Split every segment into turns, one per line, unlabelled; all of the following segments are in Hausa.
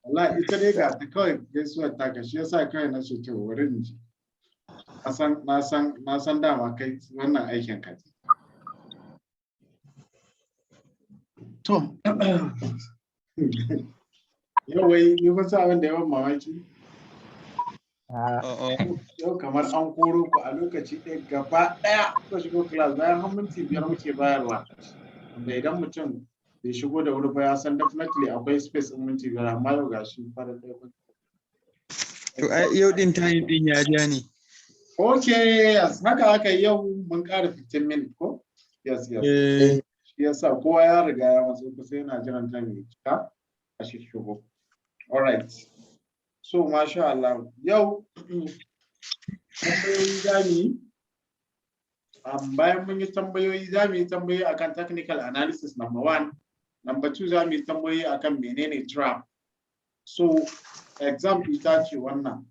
Wallahi ita dai ga ta kawai gaisuwar taka, shi yasa kawai na ce to bari in ji. Na san, na san, na san dama kai wannan aikin ka ce.
To,
Yau wai ni kun san abin da yawan mamaki?
A'a.
Yau kamar an koro ku a lokaci ɗaya gaba ɗaya kuka shigo class bayan har minti 5 muke bayarwa. Wanda idan mutum bai shigo da wuri ba ya san definitely akwai space ɗin minti 5, amma yau ga shi fara ɗaya kun.
To ai yau din time din ya ja ne.
Okay, yes, haka aka yi, yau mun ƙara 15 minutes ko? Yes.
Eh.
Shi yasa kowa ya riga ya matso kusa yana jiran time ya cika a shi shigo. All right. So masha Allah, yau tambayoyi za mu yi. Bayan mun yi tambayoyi, za mu yi tambayoyi akan technical analysis number one. Number two, za mu yi tambayoyi akan menene trap. So exam ita ce wannan.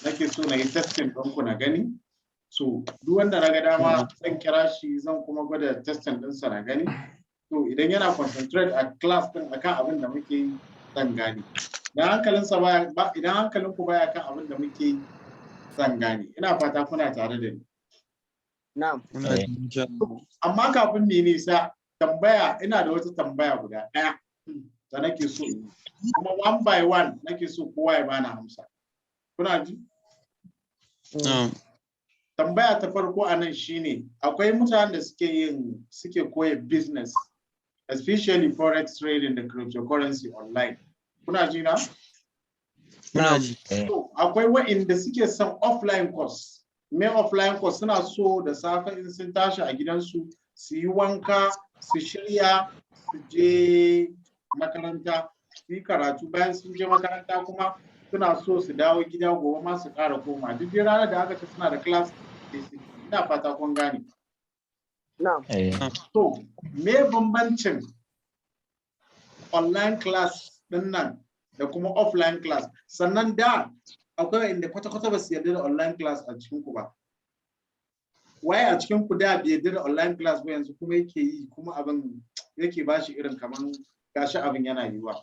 Nake so na yi testing ɗinku na gani. So duk wanda na ga dama zan kira shi, zan kuma gwada testing ɗinsa na gani. To idan yana concentrate a class ɗin akan abin da muke yi, zan gane. Idan hankalinsa baya ba, idan hankalinku baya kan abin da muke yi, zan gane. Ina fata kuna tare da ni.
Na'am.
Muna ji, insha Allah.
Amma kafin mu yi nisa, tambaya, ina da wata tambaya guda ɗaya da nake so in yi. Kuma one by one nake so kowa ya bani amsa. Kuna ji?
Na'am.
Tambaya ta farko a nan shine, akwai mutanen da suke yin, suke koya business, especially forex trading da cryptocurrency online. Kuna ji na?
Muna ji.
To, akwai wa'inda suke son offline course. Me offline course? Suna so da safe in sun tashi a gidansu su yi wanka, su shirya, su je makaranta, su yi karatu. Bayan sun je makaranta kuma suna so su dawo gida gobe ma su ƙara koma. Duk dai ranar da aka ce suna da class sai su yi. Ina fata kun gane.
Na'am.
To, me bambancin online class din nan da kuma offline class? Sannan da akwai inda kwata-kwata ba su yarda da online class a cikin ku ba. Waye a cikin ku da bai yarda da online class ba, yanzu kuma yake yi, kuma abin yake bashi irin kaman gashi abin yana yiwuwa?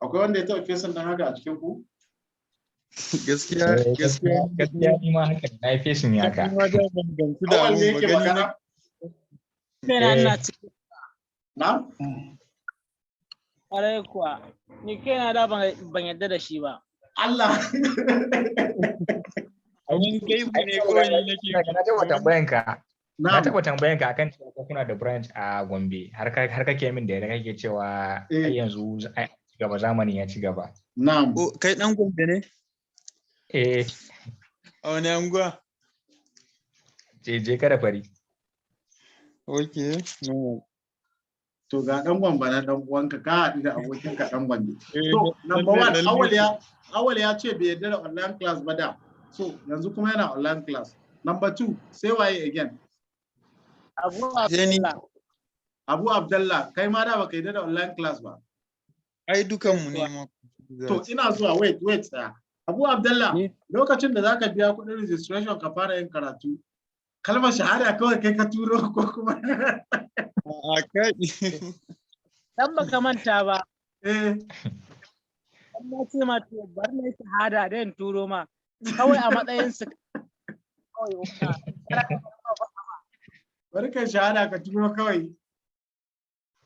Akwai wanda ya taɓa facing din haka a cikin ku?
Gaskiya, gaskiya.
Gaskiya ni ma haka na yi facing haka.
Ni ma da ban gamsu da
Awal ne
abun ba,
yake
gani
magana?
Kaina ina cikin
Na?
Ƙwarai kuwa. Ni kaina da ban yarda da shi ba.
Allah.
Abun gaibu ne kawai ni nake.
Na taɓa tambayan ka. Na
Na'am.
taɓa tambayan ka akan cewa ko kuna da branch a Gombe, har kake min da kake cewa ai yanzu ai ci gaba, zamani ya ci gaba.
Na'am.
Oh, kai dan Gombe ne?
Eh.
A wani anguwa?
Je kada fari.
Okay. No.
To ga dan Gombe na dan uwanka, ka haɗu da abokinka dan Gombe.
Eh,
To, number one, Awal ya ce bai yarda da online class ba da. So, yanzu kuma yana online class. Number two, sai waye again?
Abu
Sai ni.
Abdullah.
Abu Abdallah, kai ma da baka yarda da online class ba.
Ai dukanmu ne ma.
To, ina zuwa, wait, wait, tsaya. Abu Abdallah, lokacin da zaka biya kuɗin registration ka fara yin karatu, kalmar shahada kawai kai ka turo ko kuma?
A kai.
Dan baka manta ba.
Eh.
Dan na ce ma to bari na yi shahada da in turo ma. Kawai a matsayin su kawai.
Bari kai shahada ka turo kawai.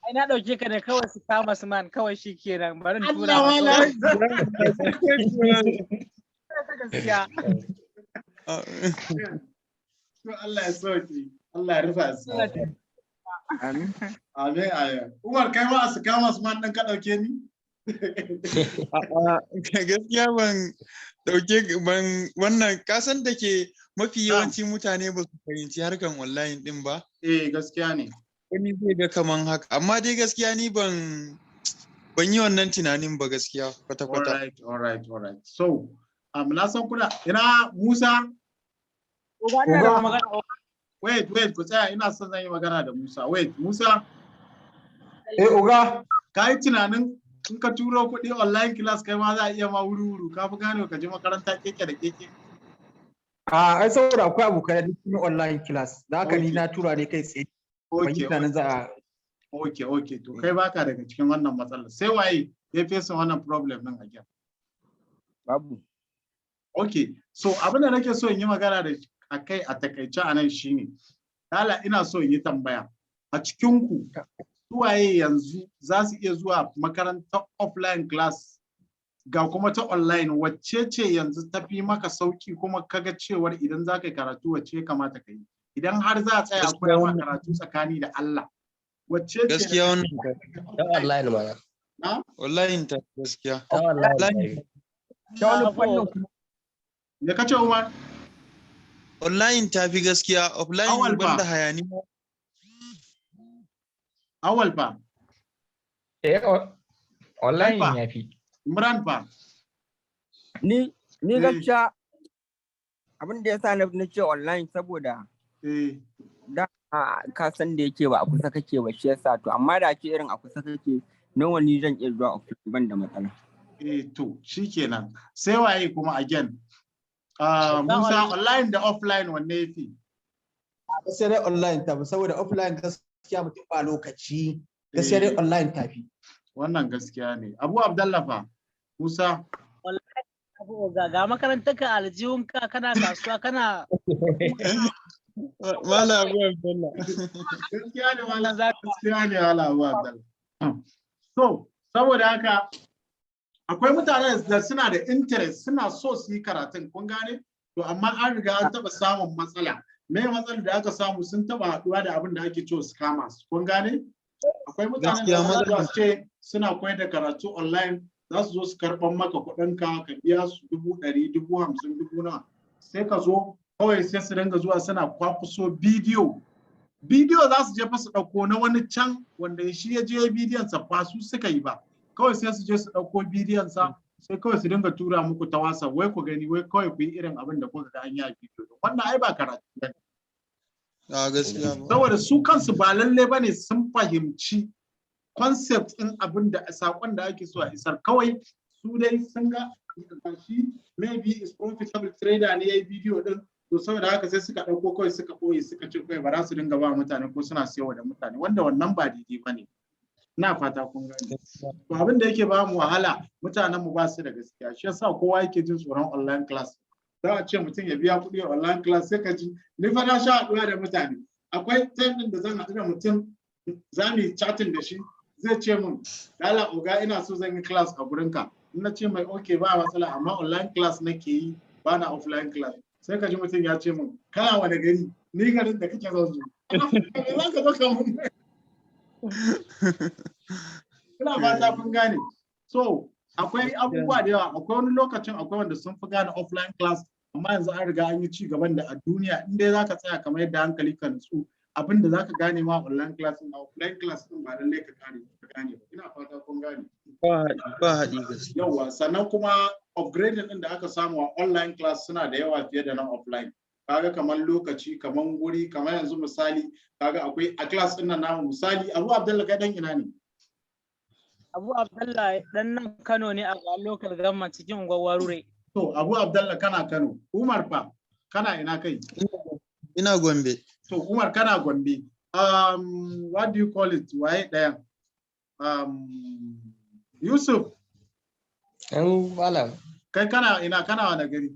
Ai na ɗauke ka ne kawai su kama su man kawai shi kenan, bari in tura
Allah
ma
wala.
kawai. Ta gaskiya.
To Allah ya sauke. Allah ya rufa asiri.
Amin.
Amin amin. Umar, kai ma a su kama su man ɗin ka ɗauke ni?
A'a, gaskiya ban dauke ban wannan, kasan da ke mafi yawanci mutane ba su fahimci harkan online din ba.
Eh, gaskiya ne.
Wani zai ga kaman haka, amma dai gaskiya ni ban yi wannan tunanin ba gaskiya kwata-kwata.
All right. So, na san kuna ina Musa?
Oga, ina da magana.
Wait, wait, ku tsaya, ina son zan yi magana da Musa. Wait, Musa.
Eh, oga.
Ka yi tunanin in ka turo kuɗi online class kai ma za a iya ma wuri-wuri, ka fi gane ka je makaranta keke da keke?
A ai saboda akwai abokai da sun yi online class, da haka ni na tura ne kai tsaye. Ban yi tunanin za a
Okay, to kai baka daga cikin wannan matsalar. Sai waye ya fesa wannan problem din again?
Babu.
Okay, so abin da nake so in yi magana da akai a takaice a nan shine, Lala, ina so in yi tambaya. A cikin ku, suwaye yanzu za su iya zuwa makarantar offline class, ga kuma ta online? Wacce ce yanzu ta fi maka sauki, kuma kaga cewar idan za ka yi karatu, wacce ya kamata ka yi? Idan har za a tsaya a koya ma karatu tsakani da Allah, wacce ce?
Gaskiya wannan
Ta online mana.
Na?
Online ta gaskiya.
Ta online.
Online.
Ta wani fannin kuma.
Me kace, Umar?
Online ta fi gaskiya, offline
Awal fa.
banda hayaniya.
Awal fa?
Eh, online
fa.
ya fi.
Imran fa?
Ni gaskiya abin da ya sa na ce online saboda da ka san da yake ba a kusa kake ba, shi yasa. To amma da ke irin a kusa kake, normally zan iya zuwa offline, ban da matsala.
Eh, to shikenan. Sai waye kuma again? Musa, online da offline, wanne yafi?
Gaskiya dai online ta fi, saboda offline gaskiya mutum ba lokaci. Gaskiya dai online ta fi.
Wannan gaskiya ne. Abu Abdallah fa? Musa?
Abu, ga makarantar ka, aljihunka, kana kasuwa, kana
Malam Abu Abdullah.
Gaskiya ne, malam.
Za ka
Gaskiya ne, malam Abu Abdallah. So, saboda haka akwai mutane da suna da interest, suna so su yi karatun, kun gane? To amma an riga an taɓa samun matsala. Me matsalar da aka samu? Sun taɓa haɗuwa da abin da ake cewa scammers, kun gane? Akwai mutanen da
Gaskiya
za su
matsala.
su ce suna koyar da karatu online, za su zo su karɓar maka kuɗinka, ka biya su 100,000, 50,000, dubu nawa. Sai ka zo kawai sai su dinga zuwa suna kwakuso bidiyo. Bidiyo za su je fa su ɗauko na wani can wanda shi ya je bidiyon sa, ba su suka yi ba. Kawai sai su je su ɗauko bidiyon sa, sai kawai su dinga tura muku ta WhatsApp, wai ku gani, wai kawai ku yi irin abin da kuka ga an yi a bidiyo. Wannan ai ba karatu ba ne.
A gaskiya ba.
Saboda su kansu ba lalle bane sun fahimci concept ɗin abin da sakon da ake so a isar. Kawai su dai sun ga shi maybe is profitable trader ne yayi bidiyo din, to saboda haka sai suka ɗauko kawai suka ɓoye, suka ce kawai ba za su dinga ba mutane ko suna siyarwa da mutane, wanda wannan ba daidai ba ne. Ina fata kun gane. To abin da yake ba mu wahala, mutanen mu ba su da gaskiya, shi yasa kowa yake jin tsoron online class. Za a ce mutum ya biya kuɗi a online class, sai ka ji ni fa na sha haɗuwa da mutane. Akwai time ɗin da zan haɗu da mutum, za mu yi chatting da shi, zai ce min, "Lala oga, ina so zan yi class a gurinka." In na ce mai, "Okay, ba matsala, amma online class nake yi, ba na offline class," sai ka ji mutum ya ce min, "Kana wani gari? Ni garin da kake zan zo." Me za ka zo ka mun? Ina fata kun gane. So akwai abubuwa da yawa. Akwai wani lokacin akwai wanda sun fi gane offline class, amma yanzu an riga an yi ci gaban da a duniya in dai zaka tsaya kamar yadda hankali ka nutsu, abin da zaka gane ma online class din, offline class din ba lallai ka gane ba. Ina fata kun gane.
Ba haɗi gaskiya.
Yawa, sannan kuma upgrading din da aka samu a online class suna da yawa fiye da na offline. Kaga kamar lokaci, kamar guri, kamar yanzu misali, kaga akwai a class din nan namu, misali, Abu Abdullahi, kai dan ina ne?
Abu Abdullah dan nan Kano ne, a local government, cikin unguwar Warure.
To Abu Abdullah kana Kano. Umar fa, kana ina kai?
Ina Gombe.
To Umar kana Gombe. What do you call it? Waye ɗayan? Yusuf.
An malam.
Kai kana ina, kana wani gari?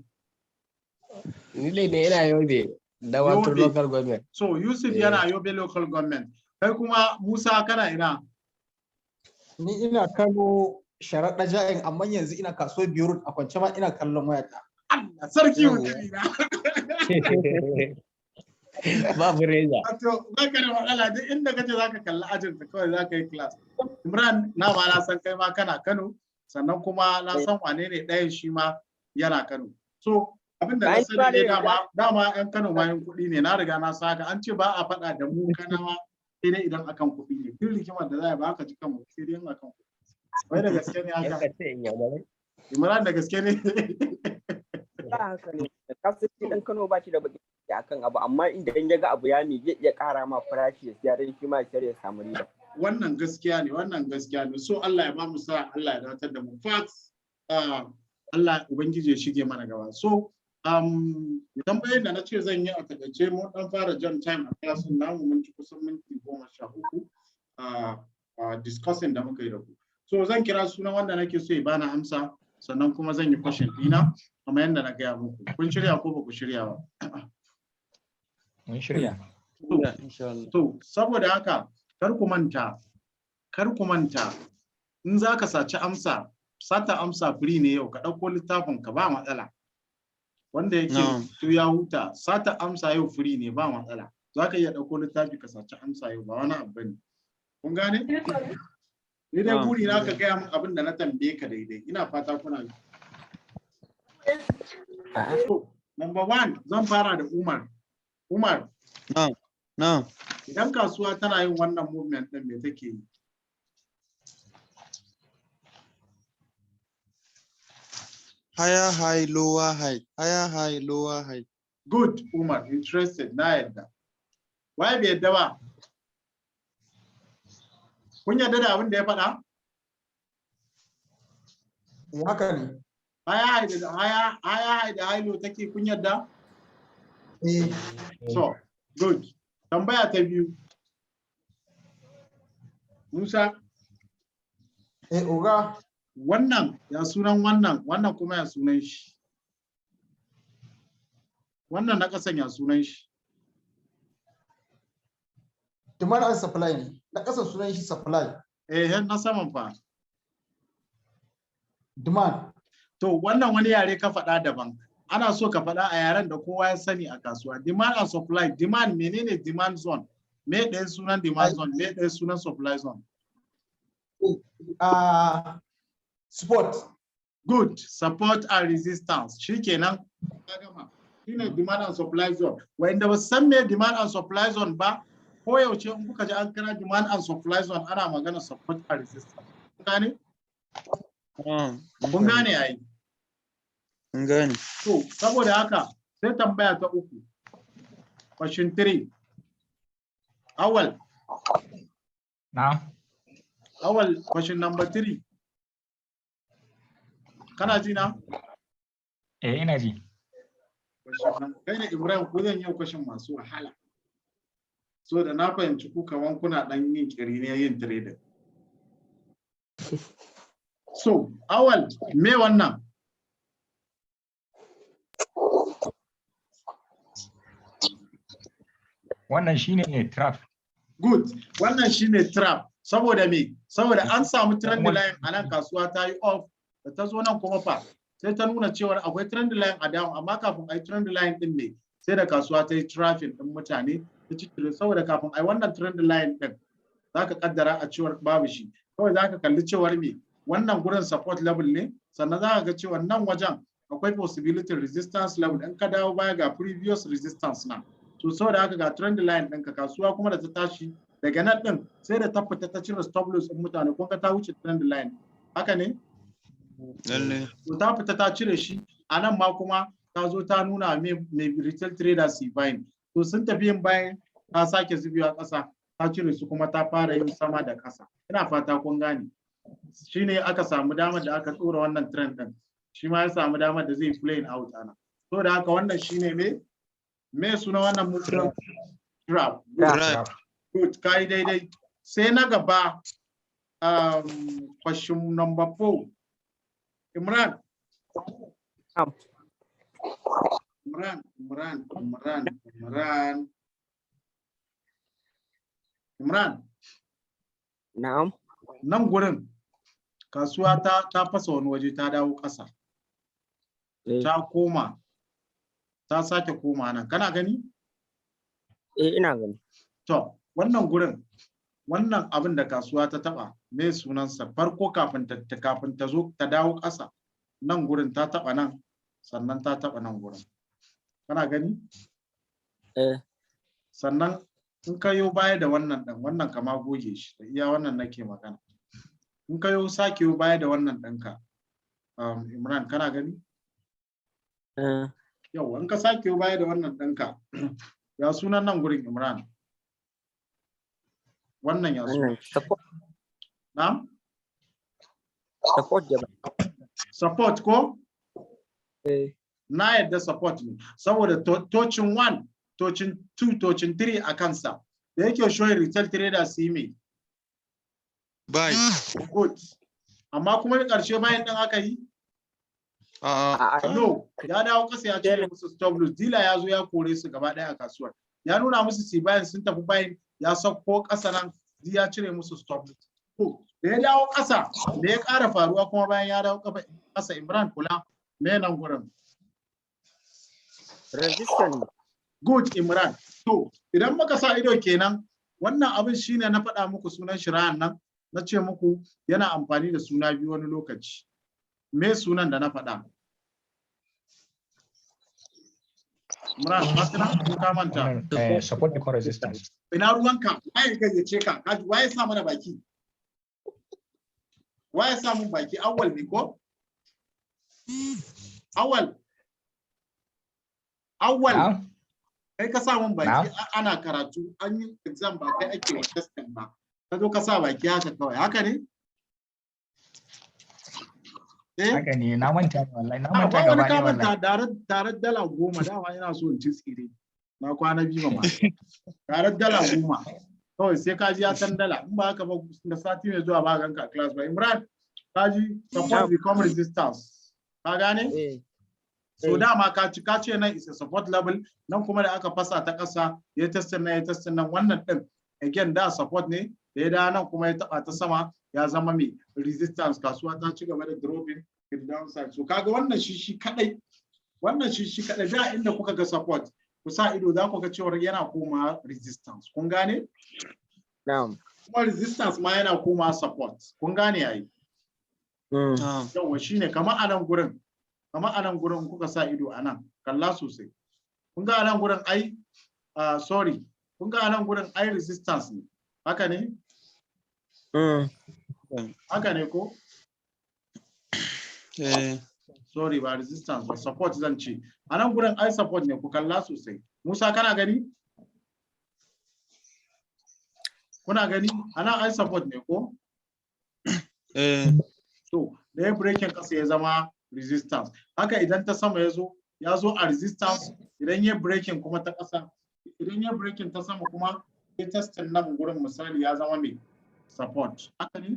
Ni dai ne ina Yobe, Damaturu
Yobe.
Local government.
So Yusuf
Eh.
yana Yobe local government. Kai kuma Musa, kana ina?
Ni ina Kano, Sharaɗa Ja'in, amma yanzu ina kasuwar Beirut a kwance ma ina kallon wayata.
Allah sarki,
Yawwa.
mutumi na.
Babu reza.
Wato baka da matsala, duk inda kace zaka kalli ajin ka, kawai zaka yi class. Imran, na ma na san kai ma kana Kano, sannan kuma na san wane ne ɗayan, shi ma yana Kano. So abin da na
Bayan
sani ne
ba da
dama 'yan Kano ma 'yan kuɗi ne, na riga na saka an ce ba a faɗa da mu Kanawa sai dai idan akan kuɗi ne. Duk rigimar da za a yi ba ka ji kanmu sai dai in akan kuɗi. Wai da gaske ne
Yan
haka?
ka ce inyamurai.
Imran, da gaske ne?
Ba haka ne. Ka san shi dan Kano ba shi da baki akan abu, amma idan ya ga abu ya mi zai iya ƙara ma farashi ya siya dan shi ma ya sayar ya samu riba.
Wannan gaskiya ne, wannan gaskiya ne. So Allah ya ba mu sa, Allah ya datar da mu. Fact, Allah Ubangiji ya shige mana gaba. So tambayoyin da na ce zan yi a takaice, mun dan fara jan time a class din namu, mun ci kusan minti 13. Discussing da muka yi da ku. So zan kira sunan wanda nake so ya bani amsa, sannan kuma zan yi question dina kamar yadda na gaya muku. Kun shirya ko ba ku shirya ba?
Mun shirya.
Insha Allah.
To, saboda haka, kar ku manta, kar ku manta, in za ka saci amsa, sata amsa free ne yau, ka ɗauko littafin ka, ba matsala. Wanda yake
Na'am.
To ya huta, sata amsa yau free ne, ba matsala. Za ka iya ɗauko littafi ka saci amsa yau, ba wani abu bane. Kun gane? Ni dai
Na'am.
buri na ka gaya min abin da na tambaye ka daidai. Ina fata kuna ji. So, number one, zan fara da Umar. Umar,
Na'am. Na'am.
idan kasuwa tana yin wannan movement ɗin, me take yi?
Higher high, lower high, higher high, lower high.
Good, Umar, interested, na yadda. Waye bai yadda ba? Kun yadda da abin da ya faɗa?
Eh, haka ne.
Higher high da higher high da high low take, kun yadda?
Eh.
So, good. Tambaya ta biyu. Musa,
Eh, oga.
Wannan ya sunan wannan, wannan kuma ya sunan shi? Wannan na ƙasan ya sunan shi?
Demand and supply ne. Na ƙasan sunan shi supply.
Eh, na saman fa?
Demand.
To, wannan wani yare ka faɗa daban. Ana so ka faɗa a yaren da kowa ya sani a kasuwa. Demand and supply. Demand, menene demand zone? Me ɗaya sunan demand zone? Me ɗaya sunan supply zone?
Support.
Good. Support and resistance. Shikenan. Ka gama. Shine demand and supply zone. Wanda ba su san me demand and supply zone ba, ko yaushe in kuka ji an kira demand and supply zone, ana magana support and resistance. Kun gane?
Na'am.
Kun gane ai?
Mun gane.
To, saboda haka sai tambaya ta uku. Question 3. Awal,
Na'am.
Awal, question number 3. Kana ji na?
Eh, ina ji.
Kai da Ibrahim ko zan yi question masu wahala. So da na fahimci ku kaman kuna dan yin kiri ne yin trading. So, Awal, me wannan?
Wannan shine trap.
Good. Wannan shine trap. Saboda me? Saboda an samu trend line a nan, kasuwa ta yi off, da ta zo nan kuma fa sai ta nuna cewa akwai trend line a down, amma kafin a yi trend line din me? Sai da kasuwa ta yi trapping din mutane, ta ciccire, saboda kafin a yi wannan trend line din zaka kaddara a cewar babu shi. Kawai zaka kalli cewar me? Wannan gurin support level ne, sannan zaka ga cewa nan wajen akwai possibility resistance level. In ka dawo baya, ga previous resistance na. To, saboda haka ga trend line ɗinka, kasuwa kuma da ta tashi daga nan ɗin, sai da ta fita ta cire stop loss ɗin mutane. Kun ga ta wuce trend line, haka ne?
Lalle.
To, ta fita ta cire shi a nan ma, kuma ta zo ta nuna mai retail traders su buying. To, sun tafi yin buying, ta sake zubewa ƙasa, ta cire su, kuma ta fara yin sama da ƙasa. Ina fata kun gane. Shine aka samu damar da aka tsora wannan trend ɗin, shi ma ya samu damar da zai playing out ana. To, da haka wannan shine me suna wannan movement? Trap.
Trap.
Good, kai daidai. Sai na gaba, question number 4. Imran.
Na'am.
Imran, Imran, Imran, Imran. Imran,
Na'am.
nan gurin kasuwa ta fasa wani waje, ta dawo ƙasa. Ta koma, ta sake koma nan. Kana gani?
Eh, ina gani.
To, wannan gurin, wannan abin da kasuwa ta taba, me sunansa farko kafin ta zo ta dawo ƙasa? Nan gurin ta taba nan, sannan ta taba nan gurin. Kana gani?
Eh.
Sannan in ka yo baya da wannan ɗin, wannan kama goge shi, da iya wannan nake magana. In ka yo sake yo baya da wannan ɗinka, Imran, kana gani?
Eh.
Yau, in ka sake yo baya da wannan ɗinka, ya sunan nan gurin, Imran? Wannan ya sunan?
Wannan support.
Na'am?
Support ya ba.
Support ko?
Eh.
Na yadda support ne, saboda touching 1, touching 2, touching 3 a kansa da yake showing retail traders su yi mai
Buy.
Good. Amma kuma da ƙarshe buying ɗin aka yi?
A'a.
A'a.
No, ya dawo ƙasa, ya cire musu stop loss. Dealer ya zo ya kore su gaba ɗaya a kasuwar. Ya nuna musu su buying, sun tafi buying, ya sauko ƙasa nan ya cire musu stop loss. To, da ya dawo ƙasa, da ya ƙara faruwa kuma bayan ya dawo ƙasa, Imran, kula, me nan gurin?
Resistance.
Good, Imran. To, idan muka sa ido kenan, wannan abin shine na faɗa muku sunan shira'an nan, na ce muku yana amfani da suna biyu wani lokaci. Me sunan da na faɗa? Imran, ka tuna ko ka manta?
Wannan, support da resistance.
Ina ruwanka? Waye gayyace ka? Waye sa mana baki? Waye sa mun baki? Awwal ne ko? Awwal. Awwal.
Na'am.
Kai ka sa mun baki.
Na'am.
Ana karatu, an yi exam, ba kai ake wa testing ba. Ka zo ka sa baki haka kawai. Haka ne? Eh?
Haka ne, na manta ne wallahi, na
A
manta
ba
gaba
wani
ɗaya
ka manta
wallahi.
Tare 10,000, dama ina so in ci tsire. Na kwana biyu ma. Tare 10,000. Kawai sai ka ji ya san dala. In ba haka ba, da sati mai zuwa ba ganka a class ba. Imran, ka ji support become resistance. Ka gane?
Eh.
So
Eh.
dama ka ci, ka ce nan is a support level, nan kuma da aka fasa ta ƙasa, ya testing nan, ya testing nan, wannan din again da support ne, da ya dawo nan kuma ya taba ta sama, ya zama mai resistance. Kasuwa ta ci gaba da dropping to the downside. So kaga wannan shi shi kadai, wannan shi shi kadai, da inda kuka ga support, ku sa ido, za ku ga cewa yana koma resistance. Kun gane?
Na'am.
Kuma resistance ma yana koma support. Kun gane yayi?
Na'am.
Yawa, shine kamar a nan gurin, kamar a nan gurin kuka sa ido a nan, kalla sosai. Kun ga a nan gurin ai, sorry, kun ga a nan gurin ai resistance ne. Haka ne? Haka ne ko?
Eh.
Sorry, ba resistance ba, support zan ce. A nan gurin ai support ne, ku kalla sosai. Musa, kana gani? Kuna gani? A nan ai support ne ko?
Eh.
So, da ya breaking kasa ya zama resistance. Haka idan ta sama ya zo, ya zo a resistance, idan ya breaking kuma ta ƙasa, idan ya breaking ta sama kuma ya testing nan gurin, misali, ya zama mai support. Haka ne?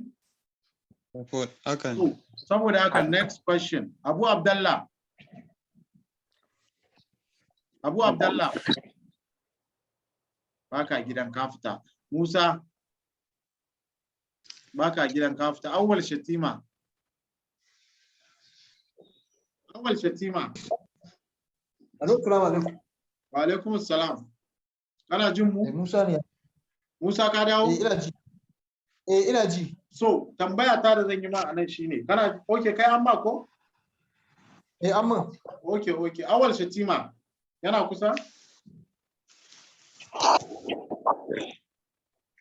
Support. Haka ne.
So, saboda haka, next question. Abu Abdallah. Abu Abdallah. Baka gidan, ka fita. Musa. Baka gidan, ka fita. Awwal Shatima. Awwal Shatima.
Alo, salamu alaikum.
Wa alaikum salam. Kana jin mu?
Eh, Musa ne.
Musa, ka dawo?
Eh, ina ji. Eh, ina ji.
So, tambaya ta da zan yi ma a nan shine, kana okay, kai an ba ko?
Eh, amma.
Okay. Awwal Shatima. Yana kusa?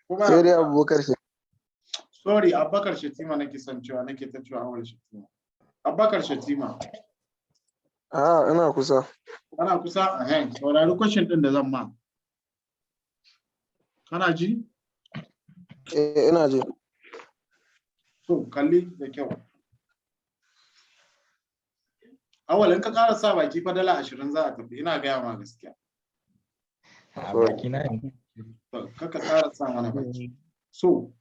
Ko baya
Sai dai
kusa?
Abubakar shi.
Sorry, Abubakar Shatima nake son cewa, nake ta cewa Awwal Shatima. Abubakar Shatima.
A ina kusa.
Kana kusa? Ehen, saurari question din da zan ma. Kana ji?
Eh, ina ji.
So, kalli da kyau. Awwal, in ka ƙara sa baki fa 20,000 za a tafi, ina gaya ma gaskiya.
A baki na yanzu.
To, kaka ƙara sa mana baki. So,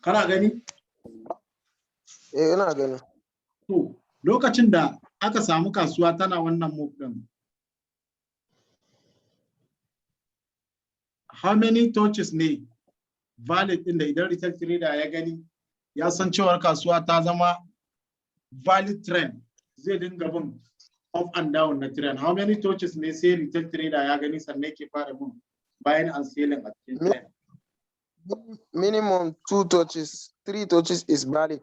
kana gani?
Eh, ina gani.
To, lokacin da aka samu kasuwa tana wannan move din, how many touches ne valid din da idan retail trader ya gani, ya san cewar kasuwa ta zama valid trend, zai dinga bin up and down na trend? How many touches ne sai retail trader ya gani sannan ke fara bin buying and selling a cikin trend?
Minimum two touches, three touches is valid.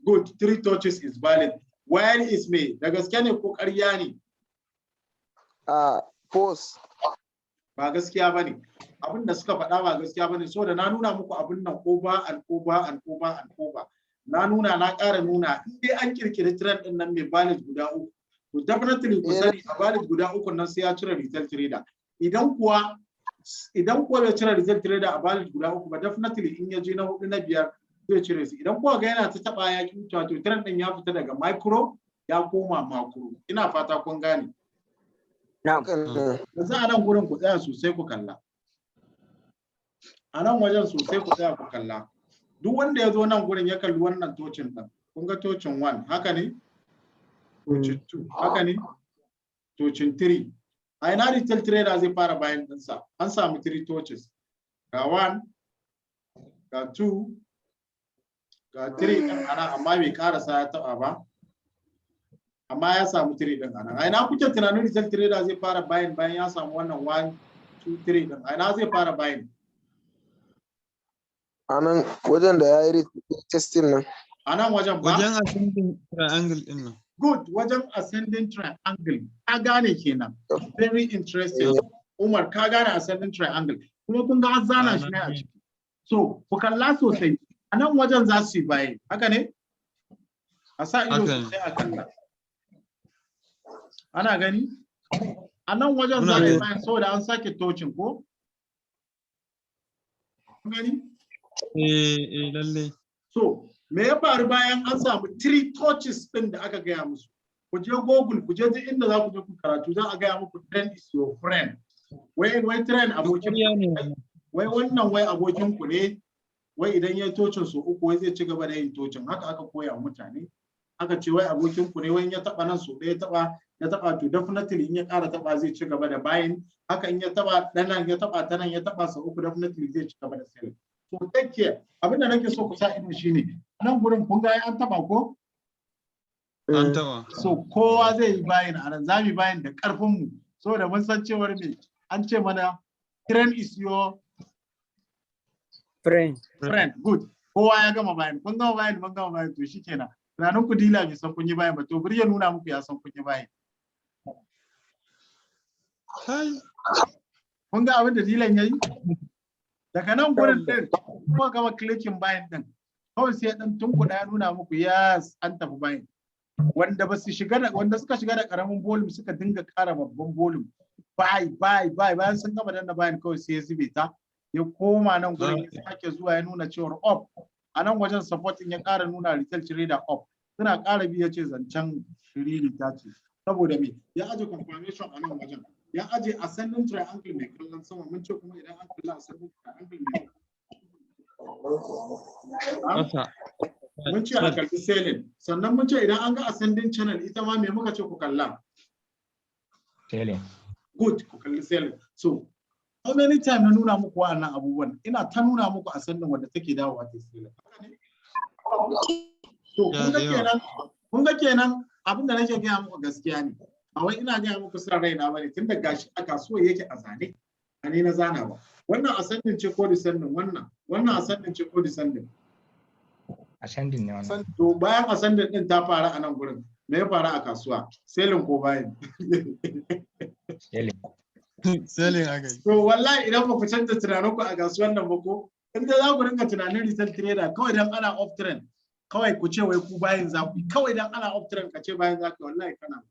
Good, three touches is valid. Where is me? Da gaske ne ko ƙarya ne?
False.
Ba gaskiya bane. Abin da suka faɗa ba gaskiya bane, saboda na nuna muku abin nan over and over and over and over. Na nuna, na ƙara nuna, in dai an kirkiri trend din nan mai valid guda uku, to definitely ku sani a valid guda uku nan sai ya cire retail trader. Idan kuwa bai cire retail trader a valid guda uku ba, definitely in ya je na hudu, na biyar, zai cire su. Idan kuwa ga yana ta taba ya ki wucewa, to trend din ya fita daga micro ya koma macro. Ina fata kun gane.
Na'am.
Yanzu a nan gurin ku tsaya sosai ku kalla. A nan wajen sosai ku tsaya ku kalla. Duk wanda ya zo nan gurin ya kalli wannan touching din, kun ga touching 1, haka ne? Touching 2, haka ne? Touching 3. A ina retail trader zai fara buying ɗinsa? An samu 3 touches, ga 1, ga 2, ga 3 ɗin ana, amma bai karasa ya taɓa ba, amma ya samu 3 ɗin ana. A ina kuke tunanin retail trader zai fara buying bayan ya samu wannan 1, 2, 3 ɗin? A ina zai fara buying?
A nan wajen da ya yi testing nan.
A nan wajen ba?
Wajen ascending triangle din nan.
Good, wajen ascending triangle. Ka gane kenan. Very interesting. Umar, ka gane ascending triangle. Kuma kun ga an zana shi ne a ciki. So, ku kalla sosai. A nan wajen za su yi buying. Haka ne? A sa ido
Haka ne.
sosai a kalla. Ana gani? A nan wajen za
Muna
su yi
gani.
buying saboda an sake touching ko? Kun gani?
Eh, lalle.
So, me ya faru bayan an samu three touches ɗin da aka gaya musu? Ku je Google, ku je duk inda za ku je ku karatu, za a gaya muku trend is your friend. Wai trend abokin
Ƙarya ne wannan.
Wai wannan wai abokin ku ne, wai idan ya touching so uku, wai zai ci gaba da yin touching. Haka aka koya wa mutane. Aka ce wai abokin ku ne, wai in ya taba nan so ɗaya, ya taba, to definitely in ya ƙara taba zai ci gaba da buying. Haka in ya taba ɗan nan, ya taba ta nan, ya taba sau uku, definitely zai ci gaba da selling. So take care. Abin da nake so ku sa ido shine nan gurin. Kun ga ai an taba ko?
An taba.
So kowa zai yi buying a nan. Za mu yi buying da karfin mu saboda mun san cewar me an ce mana? Trend is your
friend.
Friend. Good. Kowa ya gama buying. Kun gama buying, mun gama buying. To shikenan. Tunanin ku dealer bai san kun yi buying ba. To bari ya nuna muku ya san kun yi buying.
Kai.
Kun ga abin da dealer yayi daga nan gurin din? Kuma gama clicking buying din, kawai sai dan tunkuɗa ya nuna muku yes, an tafi buying. Wanda ba su shiga da wanda suka shiga da karamin volume suka dinga ƙara babban volume, buy, buy, buy. Bayan sun gama danna buying, kawai sai ya zube ta, ya koma nan gurin, ya sake zuwa ya nuna cewar up. A nan wajen supporting ya ƙara nuna retail trader up. Suna ƙara bi, ya ce zancen shiriri ta ce. Saboda me? Ya aje confirmation a nan wajen, ya aje ascending triangle mai kallon sama. Mun ce kuma idan an kalla ascending triangle mai
Ƙasa.
Mun ce a kalli selling. Sannan mun ce idan an ga ascending channel, ita ma me muka ce ku kalla?
Selling.
Good, ku kalli selling. So how many time na nuna muku wa'annan abubuwan? Ina ta nuna muku ascending wanda take dawowa ta selling. Haka ne? To kun ga
Ya, da yawa.
kenan, kun ga kenan abin da nake gaya muku gaskiya ne. Ba wai ina gaya muku son raina bane, tunda gashi a kasuwar yake a zane. A ne na zana ba. Wannan ascending ce ko descending? Wannan ascending ce ko descending?
Ascending ne wannan.
To bayan ascending din ta faru a nan gurin, me ya faru a kasuwa? Selling ko buying?
Selling.
Selling aka yi.
To wallahi idan ba ku canza tunaninku a kasuwan nan ba, ko in dai za ku rinka tunanin retail trader kawai dan ana up trend, kawai ku ce wai ku buying za ku yi, kawai dan ana up trend ka ce buying za ku yi, wallahi kana.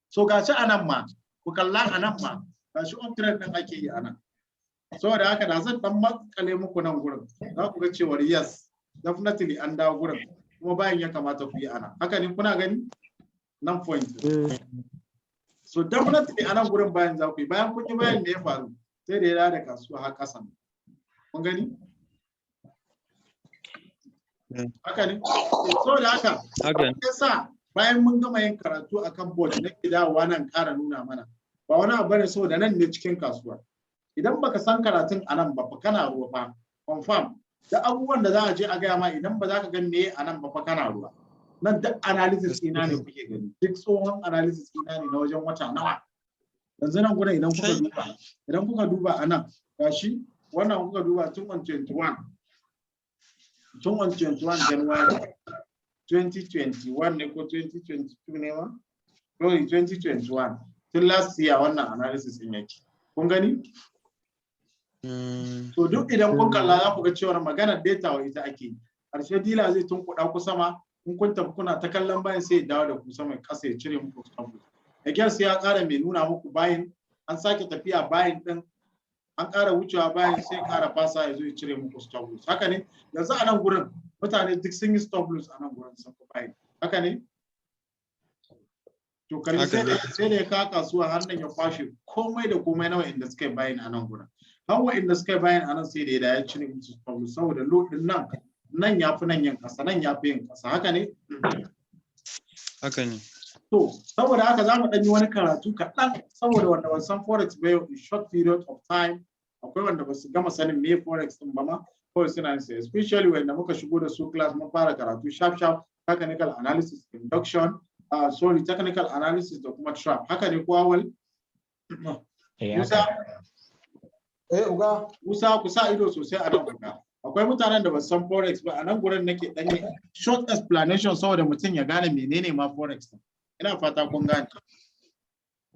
So gashi a nan ma, ku kalla, a nan ma gashi up trend din ake yi a nan. Saboda haka da zan dan makale muku nan gurin, za ku ga cewar yes, definitely an dawo gurin kuma buying ya kamata ku yi ana. Haka ne? Kuna gani nan point? So definitely a nan gurin buying za ku yi. Bayan kun yi buying, me ya faru? Sai da ya dawo da kasuwa har ƙasa. Kun gani? Haka ne? Saboda haka
Haka ne.
yasa bayan mun gama yin karatu akan board nake dawowa nan ƙara nuna mana. Ba wani abu bane, saboda nan ne cikin kasuwa. Idan baka san karatun a nan ba fa, kana ruwa fa. Confirm da abubuwan da za a je a gaya ma, idan ba za ka ga me a nan ba fa, kana ruwa. Nan duk analysis ina ne kuke gani, duk tsohon analysis ina ne na wajen wata nawa yanzu. Nan gurin idan kuka duba a nan, gashi wannan kuka duba tun on 21, tun on 21 January 2021 ne ko 2022 ne ma? Sorry, 2021, tun last year wannan analysis din yake. Kun gani? To duk idan kun kalla za ku ga cewa maganar data wa ita ake yi. Ƙarshe dealer zai tunkuɗa ku sama. In kun tafi kuna ta kallon buying, sai ya dawo da ku sama ƙasa, ya cire muku stop loss. Again sai ya ƙara mai nuna muku buying, an sake tafiya buying din, an ƙara wucewa buying, sai ya ƙara fasa ya zo ya cire muku stop loss. Haka ne? Yanzu a nan gurin mutane duk sun yi stop loss a nan gurin, sun fi buying. Haka ne? To kalli, sai da ya kawo kasuwa har nan, ya kwashe komai da komai na wa'inda suka yi buying a nan gurin. Har wa'inda suka yi buying a nan, sai da ya cire musu stop loss, saboda low din nan Nan ya fi nan yin ƙasa, nan ya fi yin ƙasa, haka ne?
Haka ne.
To, saboda haka za mu ɗan yi wani karatu kaɗan saboda wanda ban san forex ba yau, in short period of time, akwai wanda ba su gama sanin me forex ɗin ba ma, kawai suna yin sa, especially wanda muka shigo da su class mun fara karatu sharp sharp, technical analysis induction, sorry, technical analysis da kuma trap. Haka ne ko, Awal?
Eh,
Musa,
haka.
Eh, uga.
Musa, ku sa ido sosai a nan kuka. Akwai mutanen da ba su san forex ba, a nan gurin nake ɗan yi short explanation saboda mutum ya gane menene ma forex ɗin. Ina fata kun gane.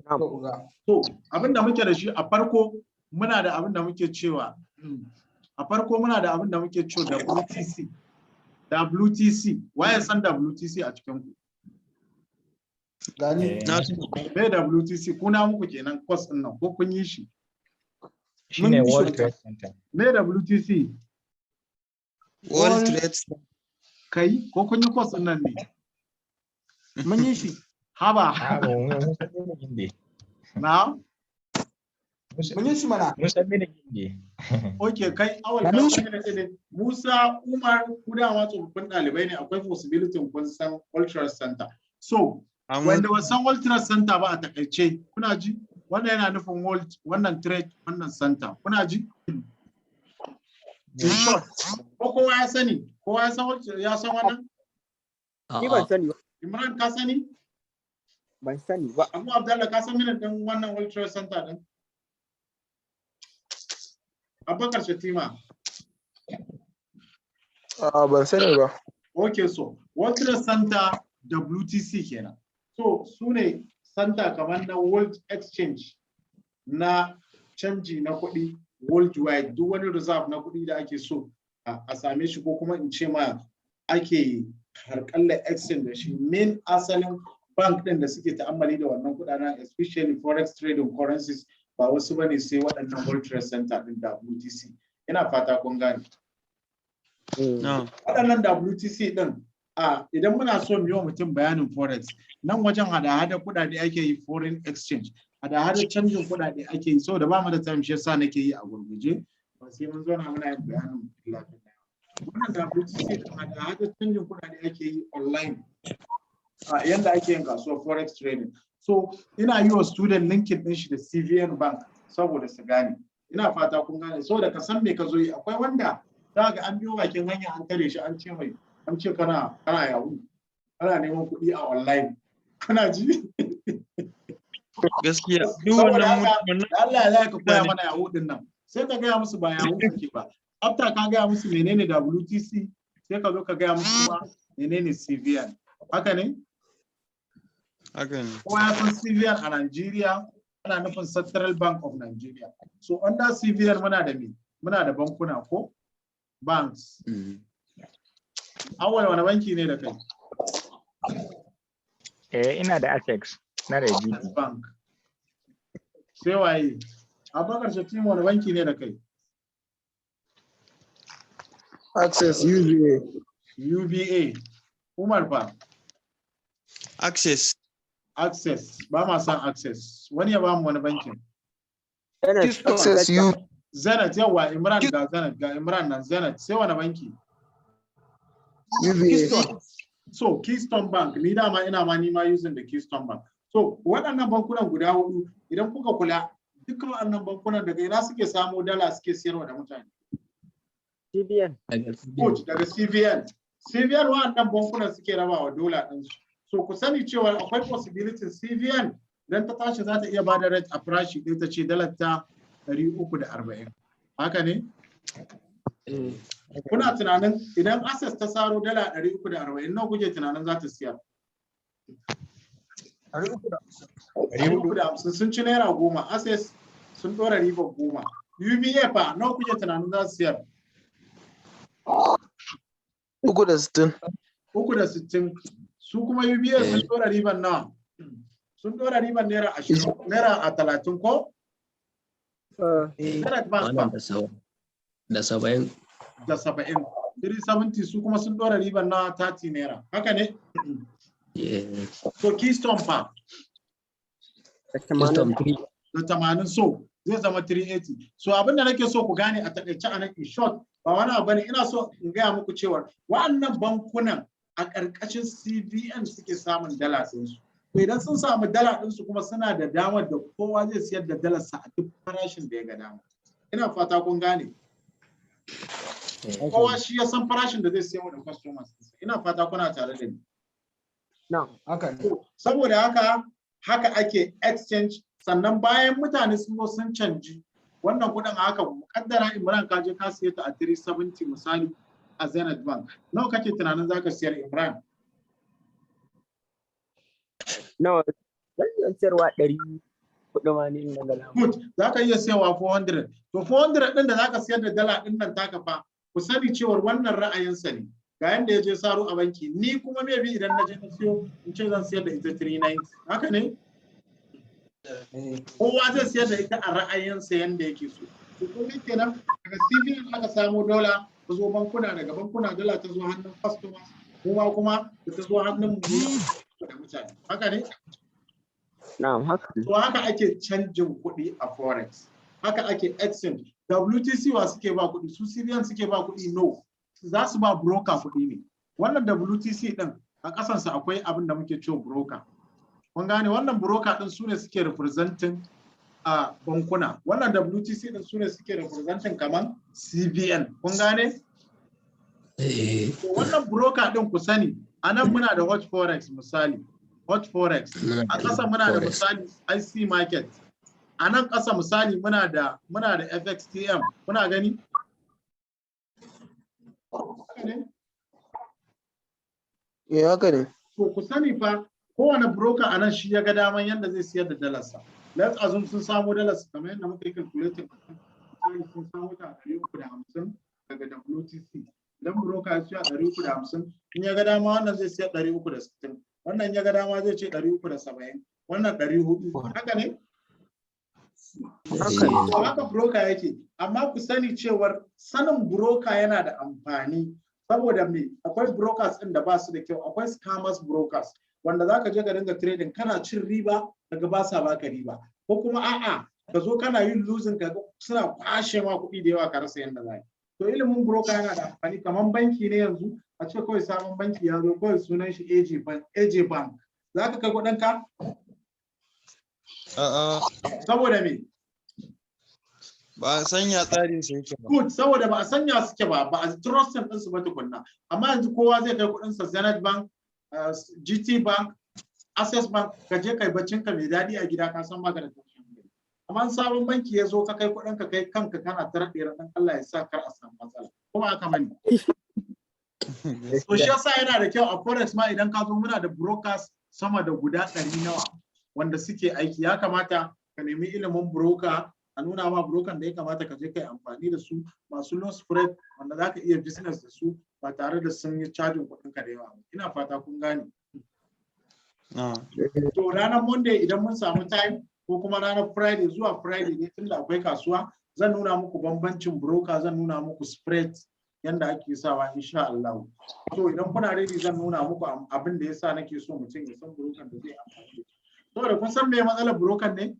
To, uga.
To, abin da muke da shi a farko, muna da abin da muke cewa WTC. WTC, waye san WTC a cikin ku?
Gani.
Eh,
Na
Me WTC? Kuna muku kenan course din nan ko kun yi shi?
Shine
Mun yi
World
shi.
Trade Center.
Me WTC?
World Trade Center.
Kai, ko kun yi course din nan ne?
Mun yi shi.
Haba.
Ah, ba mun san meaning ne.
Na?
Mun yi shi mana.
Mun san meaning ne.
Okay, kai Awal, ka
Mun
san mene ne? Musa, Umar, ku dama tsofaffin ɗalibai ne, akwai possibility kun san World Trade Center. So, wanda ba san World Trade Center ba, a takaice, kuna ji? Wannan yana nufin World, wannan Trade, wannan Center. Kuna ji? In short, ko kowa ya sani? Kowa ya san ya san wannan?
Ni ban sani ba.
Imran, ka sani?
Ban sani ba.
Abu Abdallah, ka san meaning din wannan World Trade Center din? Abubakar Shatima.
A'a, ban sani ba.
Okay, so World Trade Center, WTC kenan. So su ne center kamar na World Exchange na canji na kuɗi worldwide, duk wani reserve na kuɗi da ake so a same shi, ko kuma in ce ma ake harƙalla exchange da shi, main asalin bank ɗin da suke ta'ammali da wannan kuɗaɗen, especially forex trading currencies, ba wasu bane sai waɗannan World Trade Center ɗin, WTC. Ina fata kun gane. Waɗannan WTC ɗin, a idan muna so mu yi wa mutum bayanin forex, nan wajen hada-hada kuɗaɗe ake yi, foreign exchange, hada-hada canjin kuɗaɗe ake yi. Saboda ba mu da time, shi yasa nake yi a gurguje, ba sai mun zauna muna yin bayanin filla. Wannan WTC ɗin, hada-hada canjin kuɗaɗe ake yi online, a yanda ake yin kasuwar forex trading. So ina yi wa student linking ɗin shi da CBN bank saboda su gane. Ina fata kun gane. Saboda ka san me ka zo yi, akwai wanda za ga an biyo bakin hanya an tare shi, an ce mai, an ce kana yahoo, kana neman kuɗi a online. Kana ji?
Gaskiya duk
Saboda
wannan
haka,
wannan
da Allah ya ka koya mana yahoo din nan, sai ka gaya musu ba yahoo kake ba. After ka gaya musu menene WTC, sai ka zo ka gaya musu kuma menene CBN. Haka ne?
Haka ne.
Kowa ya san CBN a Nigeria ana nufin Central Bank of Nigeria. So under CBN muna da me? Muna da bankuna ko banks. Awal, wani banki ne da kai?
Eh, ina da Access, ina da GT.
Bank. Sai waye? Abubakar Shatima, wani banki ne da kai?
Access, UBA.
UBA. Umar fa?
Access.
Access. Ba ma san Access. Wani ya ba mu wani bankin.
Access, U.
Zenith, yawa Imran, ga Zenith, ga Imran nan, Zenith. Sai wani banki?
UBA.
So Keystone Bank, ni dama ina ma ni ma using the Keystone Bank. So waɗannan bankunan guda hudu, idan kuka kula, dukkan waɗannan bankunan daga ina suke samo dala suke siyarwa da mutane?
CBN.
Coach, daga CBN. CBN waɗannan bankunan suke rabawa dola ɗinsu. So ku sani cewa akwai possibility CBN idan ta tashi za ta iya bada rate a farashi ɗaya, ta ce dalar ta 340. Haka ne? Kuna tunanin idan Access ta saro dala 340, nawa kuke tunanin za ta siyar? 350. Sun ci naira 10. Access sun ɗora ribar 10. UBA fa, nawa kuke tunanin za su siyar?
360.
360. Su kuma UBA sun ɗora ribar nawa? Sun ɗora ribar naira 20, naira a 30 ko? Zenith Bank fa?
Wannan da 70.
Da 70. 370. Su kuma sun ɗora ribar na 30 naira. Haka ne? So Keystone fa?
Keystone 3.
Da 80. So zai zama 380. So abin da nake so ku gane a takaice a nan, in short, Ba wani abu ne, ina so in gaya muku cewa wa'annan bankunan a ƙarƙashin CBN suke samun dala ɗinsu. To idan sun samu dala ɗinsu kuma, suna da damar da kowa zai siyar da dalarsa a duk farashin da ya ga dama. Ina fata kun gane. Kowa shi ya san farashin da zai siyar da customers ɗinsa. Ina fata kuna tare da ni.
Na'am.
Haka ne.
Saboda haka, haka ake exchange. Sannan bayan mutane sun zo sun canji wannan kuɗin a haka, mukaddara Imran, ka je ka siye ta a 370 misali a Zenith Bank. Nawa kake tunanin zaka siyar, Imran?
Nawa zan iya siyarwa? 400 ma ne na gala.
Good, zaka iya siyarwa 400. To 400 din da zaka siyar da dala din nan taka fa, ku sani cewar wannan ra'ayinsa ne. Ga yanda ya je saro a banki. Ni kuma maybe idan na je na siyo, in ce zan siyar da ita 390. Haka ne? Kowa zai siyar da ita a ra'ayinsa yanda yake so. To kuma kenan daga CBN aka samo dola ta zo bankuna, daga bankuna dala ta zo hannun customers, kuma da ta zo hannun mu da mutane. Haka ne?
Na'am, haka ne.
To haka ake canjin kuɗi a forex. Haka ake exchange. WTC wa suke ba kuɗi? Su CBN suke ba kuɗi? No. Za su ba broker kuɗi ne. Wannan WTC ɗin, a ƙasansa akwai abin da muke cewa broker. Kun gane? Wannan broker ɗin su ne suke representing a bankuna. Wannan WTC ɗin su ne suke representing kaman CBN. Kun gane? To wannan broker ɗin, ku sani, a nan muna da Hot Forex misali. Hot Forex. A ƙasa muna da misali IC Market. A nan ƙasa misali muna da FXTM. Kuna gani? Haka ne?
Eh, haka ne.
To ku sani fa, kowane broker a nan shi ya ga daman yadda zai siyar da dalarsa. Let's assume sun samo dalarsa kamar yadda muka yi calculating, misali sun samo ta 350 daga WTC. Idan broker ya siya 350, in ya ga dama wannan zai siya 360, wannan ya ga dama zai ce 370, wannan 400. Haka ne?
Haka ne.
To haka broker yake, amma ku sani cewar sanin broker yana da amfani. Saboda me? Akwai brokers ɗin da ba su da kyau, akwai scammers brokers wanda za ka je ka dinga trading, kana cin riba, kaga ba sa baka riba, ko kuma a'a, ka zo kana yin losing, ka suna kwashe ma kuɗi da yawa, ka rasa yadda za. To ilimin broker yana da amfani. Kamar banki ne yanzu, a ce kawai sabon banki ya zo, kawai sunan shi AJ Bank, AJ Bank, za ka kai kuɗinka?
A'a.
Saboda me?
Ba a sanya tsarin su yake ba.
Good, saboda ba a sanya suke ba, ba a trusting ɗinsu ba tukunna. Amma yanzu kowa zai kai kuɗinsa Zenith Bank, GT Bank, Access Bank, ka je kai baccin ka mai daɗi a gida, ka san baka da tashin hankali. Amma in sabon banki ya zo ka kai kuɗin ka, kai kanka kana ta raɗe raɗin Allah ya sa kar a samu matsala. Kuma haka bane? To shi yasa yana da kyau a forex ma idan ka zo, muna da brokers sama da guda 100 nawa wanda suke aiki. Ya kamata ka nemi ilimin broker, a nuna ma broker da ya kamata ka je kai amfani da su, masu low spread, wanda za ka iya business da su ba tare da sun yi cajin kuɗin ka da yawa ba. Ina fata kun gane. To ranar Monday idan mun samu time, ko kuma ranar Friday, zuwa Friday ne tunda akwai kasuwa, zan nuna muku bambancin broker, zan nuna muku spread yanda ake sawa insha Allah. So idan kuna ready, zan nuna muku abin da yasa nake so mutum ya san broker da zai amfani da shi. Saboda kun san me matsalar broker ne?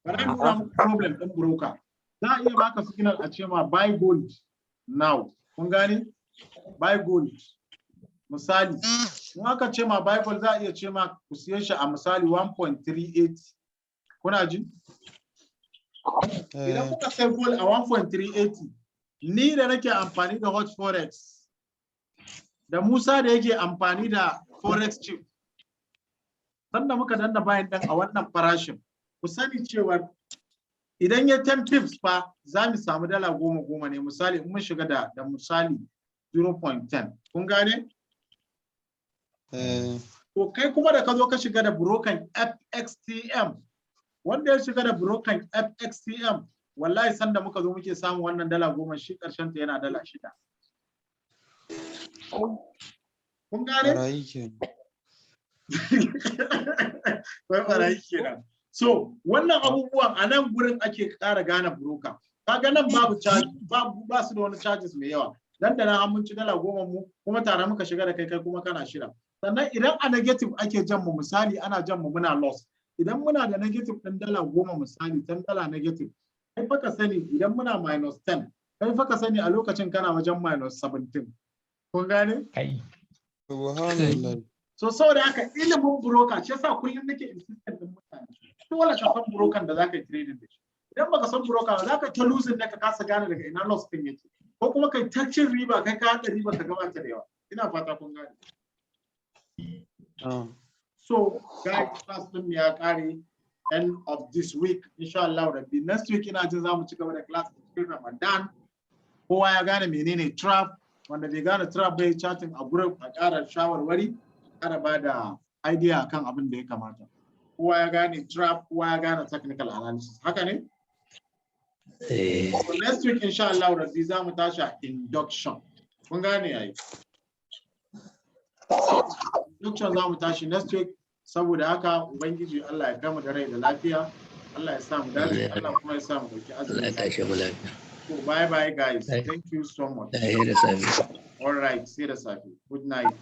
Bari nuna muku problem ɗin broker. Za a iya baka signal a ce ma buy gold now. Kun gane? Buy gold. Misali, in aka ce ma buy gold, za a iya ce ma ku siye shi a misali 1.38. Kuna ji? Idan kuka sai gold a 1.380, ni da nake amfani da Hot Forex, da Musa da yake amfani da Forex Chip, sanda muka danna buying ɗin a wannan farashin, ku sani cewa idan ya 10 pips fa, za mu samu dala goma goma ne, misali in mun shiga da misali 0.10. Kun gane? To kai kuma da ka zo ka shiga da broker FXTM, wanda ya shiga da broker FXTM, wallahi sanda muka zo muke samun wannan dala 10, shi karshen ta yana dala 6. Kun gane?
Barayi kenan.
Wai barayi kenan. So wannan abubuwan a nan gurin ake ƙara gane broker. Kaga nan babu charge, babu, ba su da wani charges mai yawa. Dan da nan an mun ci dala 10 mu, kuma tare muka shiga da kai, kai kuma kana shida. Sannan idan a negative ake jan mu, misali ana jan mu muna loss. Idan muna da negative ɗin dala 10, misali 10 dala negative, kai fa ka sani idan muna minus 10, Kai fa ka sani, a lokacin kana wajen minus 17. Kun gane?
Kai.
Subhanallah.
So saboda haka, ilimin broker shi yasa kullum nake insistent din mutane, dole ka san broker da zaka yi trading da shi. Idan baka san broker ba, zaka ta losing da ka kasa gane daga ina loss din yake, ko kuma kai ta cin riba, kai ka haɗa riba ka gabata da yawa. Ina fata kun gane. So guys, class din ya kare end of this week, insha Allah rabbi. Next week ina jin zamu ci gaba da class cikin Ramadan. Kowa ya gane menene trap. Wanda bai gane trap bai chatting a group, a ƙara shawarwari, ƙara ba da idea kan abin da ya kamata. Kowa ya gane trap, kowa ya gane technical analysis, haka ne?
Eh.
So next week, insha Allah rabbi, za mu tashi a induction. Kun gane yayi? Induction za mu tashi next week. Saboda haka, Ubangiji Allah ya kama da rai da lafiya, Allah ya sa mu dace, Allah kuma ya sa mu dauki
Allah ya
azumi.
tashe mu lafiya.
So bye bye, guys.
Bye.
Thank you so much.
Sai da safe.
All right, sai da safe. Good night.